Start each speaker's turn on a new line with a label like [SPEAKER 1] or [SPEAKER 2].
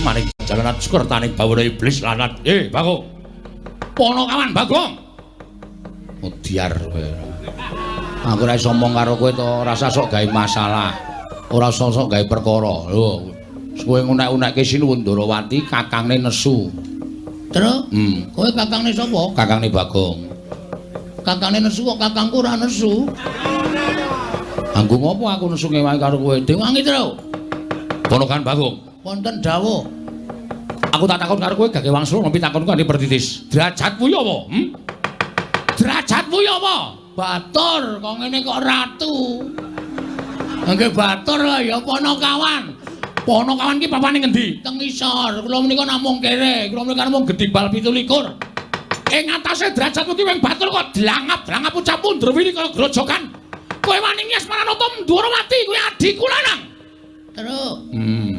[SPEAKER 1] Asmaning jalanan sukertaning bawana iblis lanat. Bagong. Ponokawan Bagong. Mudyar kowe. Aku ora iso omong karo kowe to, ora usah sok gawe masalah. Ora usah sok gawe perkara. Lho, kowe ngunek-unekke Sinuwun Ndorowati kakangne nesu.
[SPEAKER 2] Truk,
[SPEAKER 1] Hmm.
[SPEAKER 2] kowe kakangne sapa?
[SPEAKER 1] Kakangne Bagong.
[SPEAKER 2] Kakangne nesu kok kakangku ora nesu.
[SPEAKER 1] Anggo ngopo aku nesu ngewangi karo kowe?
[SPEAKER 2] Diwangi, Truk.
[SPEAKER 1] Ponokan Bagong.
[SPEAKER 2] Wonten dawuh.
[SPEAKER 1] Aku tak takon karo kowe gage wangsul nempi takonku kanthi pertitis. Derajatmu ya apa? Hmm? Derajatmu ya apa?
[SPEAKER 2] Batur, kok ngene kok ratu. Nggih batur ya ponokawan.
[SPEAKER 1] Ponokawan ki papane ngendi?
[SPEAKER 2] Teng isor, kula menika namung kere,
[SPEAKER 1] Kula menika namung gedibal 27. Ing atase derajatmu ki wing batur kok dlangap-dlangap ucapmu ndrewili kaya grojogan. Kowe wani ngias Maranata Ndorowati kuwi adhiku lanang.
[SPEAKER 2] Truk.
[SPEAKER 1] Hmm.